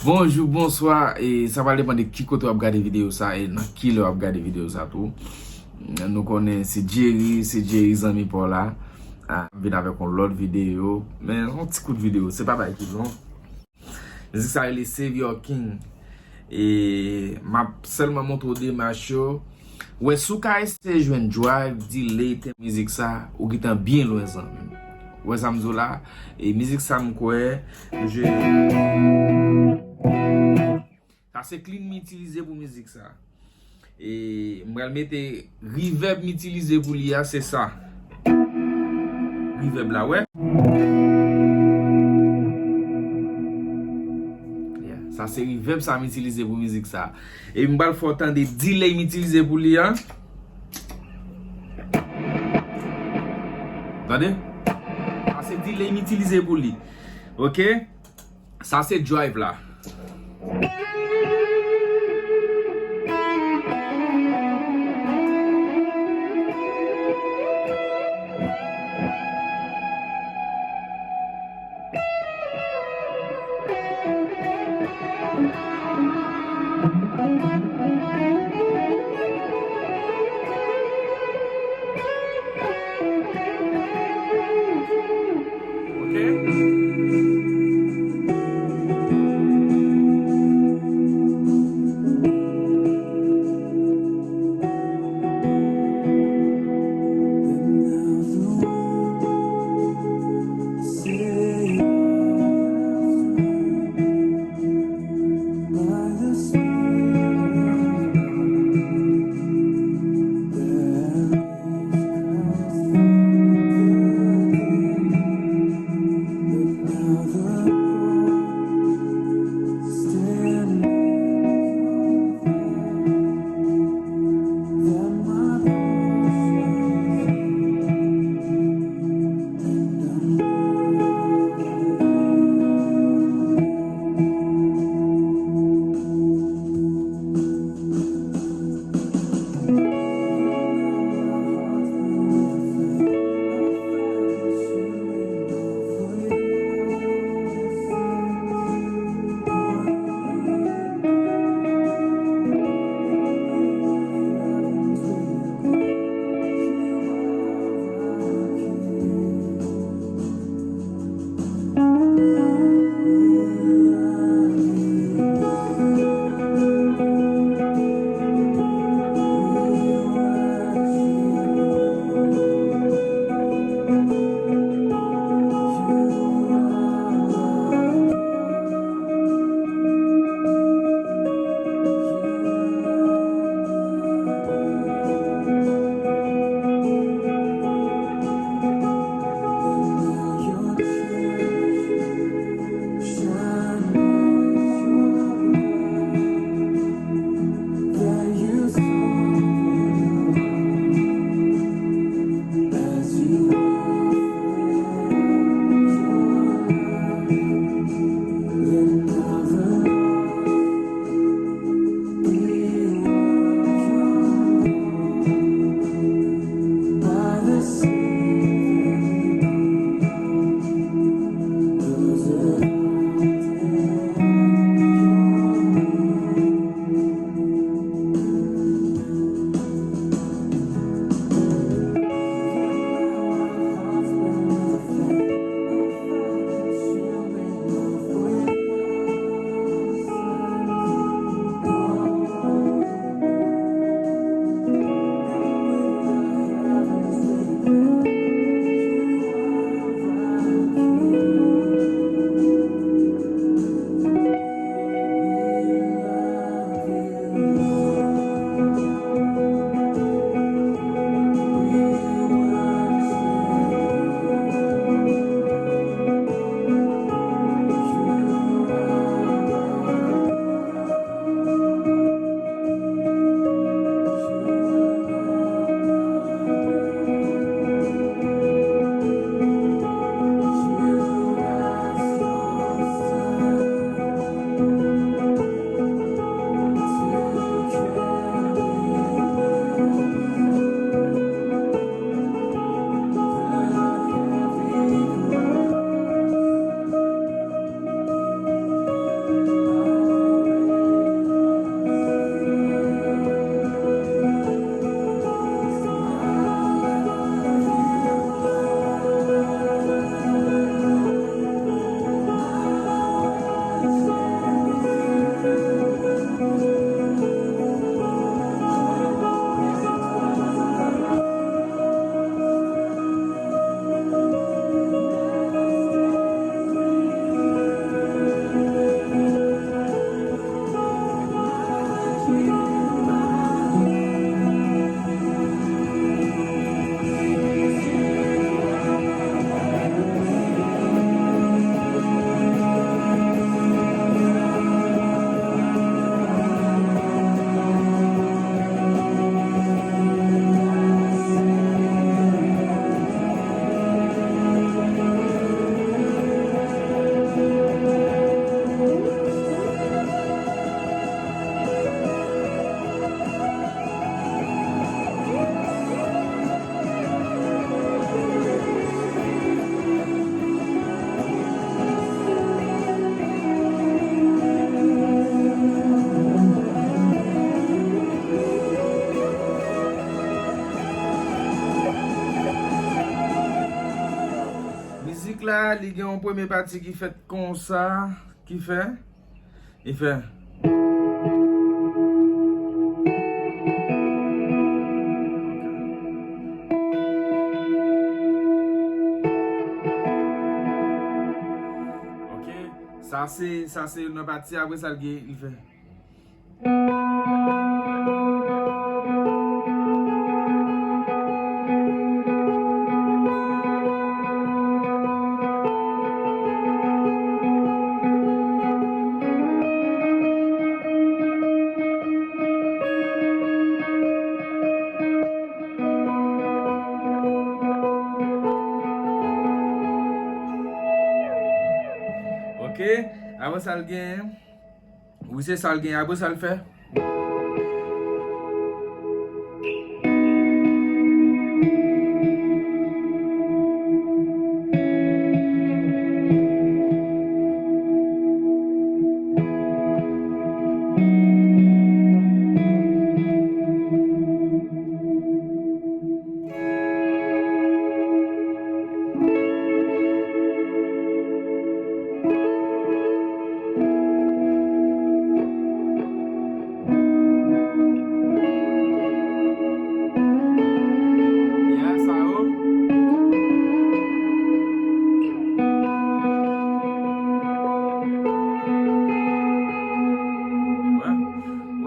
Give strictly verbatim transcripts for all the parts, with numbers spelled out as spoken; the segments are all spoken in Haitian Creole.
Bonjou, bonswa, e sa pral depann de ki kote w ap gade videyo sa e nan ki lè w ap gade videyo sa tou. Nou konnen se Jerry, se Jerry zanmi pa w la. Ah, m vin avèk yon lòt videyo, men yon ti kout videyo, se pa bagay ki long. Mizik sa rele Save Your King. E m ap sèlman montre w demach yo. Wè, si w ka eseye jwenn drive, delay, tèm mizik sa, ou gentan byen lwen, zanmi m. Ou wè sa m di w la? E mizik sa, m kwè, m jwe. Sa se clean m itilize pou mizik sa. E m pral mete reverb m itilize pou li a, se sa. Reverb la, wè. Yeah, sa se reverb sa m itilize pou mizik sa. E m pral fè w tande delay m itilize pou li a. Tande? Sa se delay m itilize pou li. Ok? Sa se drive la. Ok? La, li gen yon premye pati ki fèt konsa, ki fè, li fè. Ok. Sa se, sa se youn nan pati, apre sa l gen, li fè. Ok, apre sa l gen. Wi, se sa l gen. Apre sa l fè. Yeah, sa yo.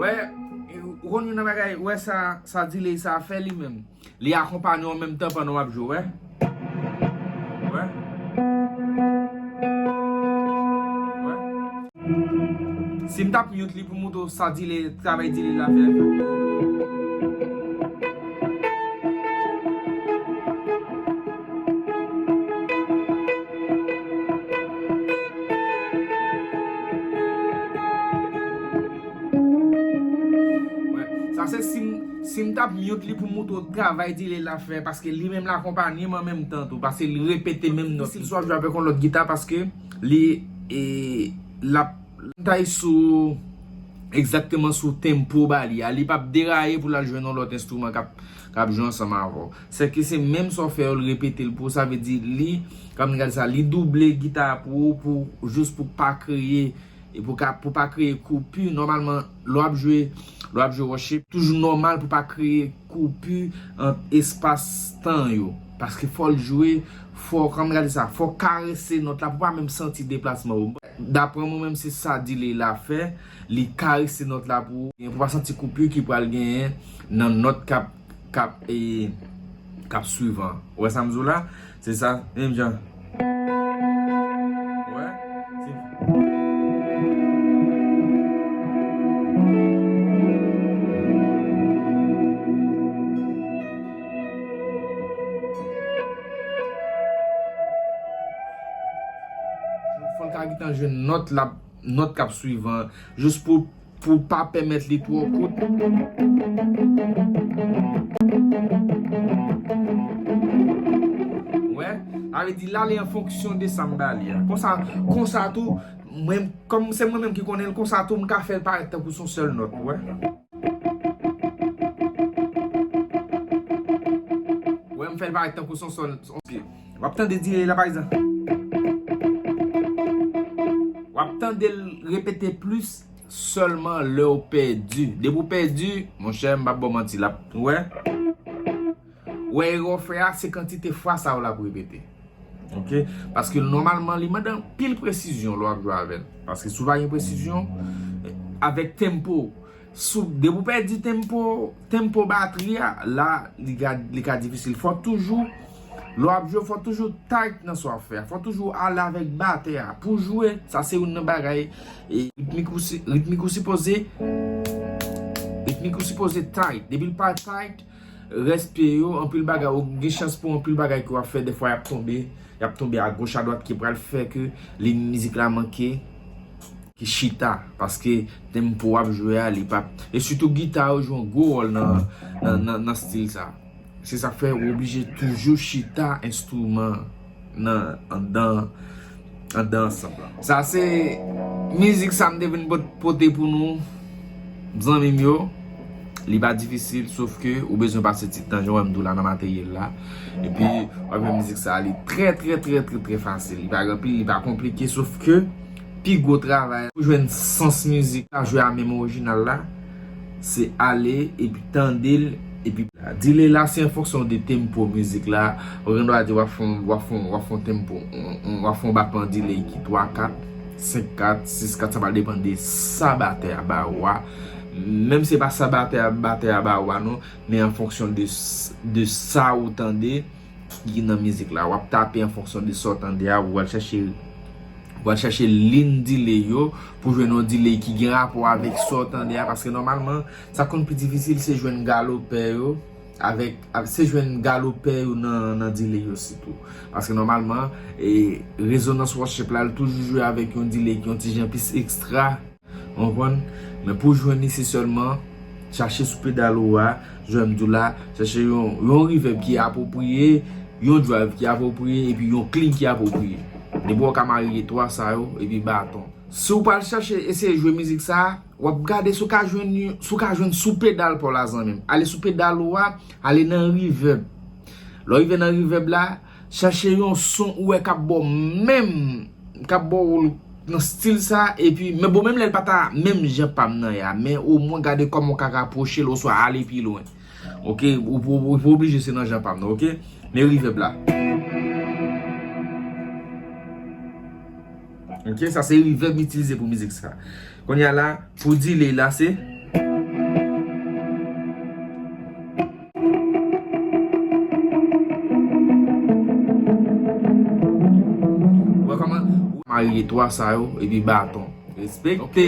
Wè. Wè, ou konn youn nan bagay, wè sa, sa delay sa fè li menm. Li akonpanye w an menm tan pandan w ap jwe, wè. Wè. Wè. Si m t ap mute li pou moutre w sa delay, travay delay la fè. Wè. Sa se si m, si m t ap mute li pou moutre w travay delay la fè, paske li menm l akonpanye m an menm tan tou, paske li repete menm nòt. Difisil si w ap jwe avèk yon lòt gita, paske li, e, l ap, l ap tay sou, egzakteman sou tempo ba li a. Li p ap deraye pou l al jwenn yon lòt enstriman k ap, k ap jwe ansanm avè w. Sèke se menm sa w fè yo, l repete l pou w, sa vle di li, kòm n gade sa, li double gita a pou ou, pou, jis pou pa kreye, e pou ka, pou pa kreye koupi. Nòmalman, lè w ap jwe, lè w ap jwe worship, toujou nòmal pou pa kreye koupi ant espas tan yo. Paske fò l jwe, fò, kòm gade sa, fò w karese nòt la pou w pa menm santi deplasman yo. Daprè mwen menm, se sa delay la fè, li karese nòt la pou, pou w pa santi koupi ki pral genyen nan nòt k ap k ap, e, k ap swiv an. Ou wè sa m di w la? Se sa, menm jan. Ou wè? Se fò l ka gentan jwenn nòt la, nòt k ap swiv an, jis pou pou pa pèmèt li twò kout. Wè, sa vle di l ale an fonksyon de sa m ba li a. Konsa, konsa tou, mwen, kòm se mwen menm ki konnen l, konsa tou m ka fè l parèt tankou se yon sèl nòt, wè. Wè, m fè l parèt tankou se yon sèl, se yon pye. W ap tande delay la, pa egzanp. W ap tande l repete plis sèlman lè w pèdi. Depi w pèdi, monchè, m p ap ba w manti, l ap, ou wè? Ou wè erè w fè a, se kantite fwa sa yo l ap repete. Ok? Paske nòmalman, li mande anpil presizyon lè w ap jwe avè l. Paske si w pa gen presizyon, avèk tempo, sou, depi w pèdi tempo, tempo batri a, la, li ka, li ka difisil. Fò toujou, lè w ap jwe, fò toujou tight nan sa w ap fè a. Fò toujou ale avèk batè a. Pou jwe, sa se youn nan bagay, e, ritmik ou si, ritmik ou sipoze, ritmik ou sipoze tight. Depi l pa tight, rès pye yo, anpil bagay, ou gen chans pou anpil bagay ke w ap fè, dèfwa y ap tonbe, y ap tonbe agoch adwat ki pral fè ke li mizik la manke ki chita, paske tempo w ap jwe a, li p ap, e sitou gita yo jwe yon gwo wòl nan, nan, nan, nan stil sa. Se sa k fè ou oblije toujou chita enstriman nan, anndan, anndan ansanm lan. Sa se mizik sa m te vin pot-, pote pou nou, zanmi m yo. Li pa difisil, sof ke ou bezwen pase ti tan, jan w wè m di w la nan materyèl la. Epi, w ap wè mizik sa a, li trè, trè, trè, trè, trè fasil. Li pa gen anpil, li pa konplike, sof ke pi gwo travay pou jwenn sans mizik la, jwe a menm orijinal la, se ale epi tande l, epi la. Delay la, se an fonksyon de tempo mizik la. Ou gen dwa di w ap fè yon, w ap fè yon, w ap fè yon tempo, w ap fè yon batman delay ki twa kat, senk kat, sis kat, sa va depann de sa batè a ba ou a. Menm se pa sa batè a, batè a ba ou a non, men an fonksyon de, s- de sa ou tande ki nan mizik la. W ap tape an fonksyon de sa w tande a, ou al chèche, ou al chèche liy delay yo pou jwenn yon delay ki gen rapò avèk sa w tande a, paske nòmalman, sa konn pi difisil se jwenn galopè yo, avèk, avèk se jwenn galopè yo nan, nan delay yo sitou. Paske nòmalman, e, rezonans worship la, li toujou jwe avèk yon delay ki yon ti jan plis ekstra. Ou konprann? Men pou jwenn li, se sèlman chache sou pedal ou a, jan m di w la, chache yon, yon reverb ki apwopriye, yon drive ki apwopriye, epi yon clean ki apwopriye. Depi w ka marye twa sa yo, epi baton. Si w pral chache eseye jwe mizik sa a, w ap gade si w ka jwenn, si w ka jwenn sou pedal pa w la, zanmi m. Ale sou pedal ou a, ale nan reverb. Lè w rive nan reverb la, chache yon son ou wè k ap ba w menm, k ap ba w nan stil sa, epi, men bon, menm lè l pa ta menm jan pa m nan ye a, men omwen gade kòman w ka rapwoche l, oswa ale pi lwen. Oke, ou, ou, ou pa oblije se nan jan pa m nan, oke? Men reverb la. Oke, sa se reverb m itilize pou mizik sa. Kounye a la, pou delay la, se. Ou wè kòman? Ou marye twa sa yo, epi baton. Respekte.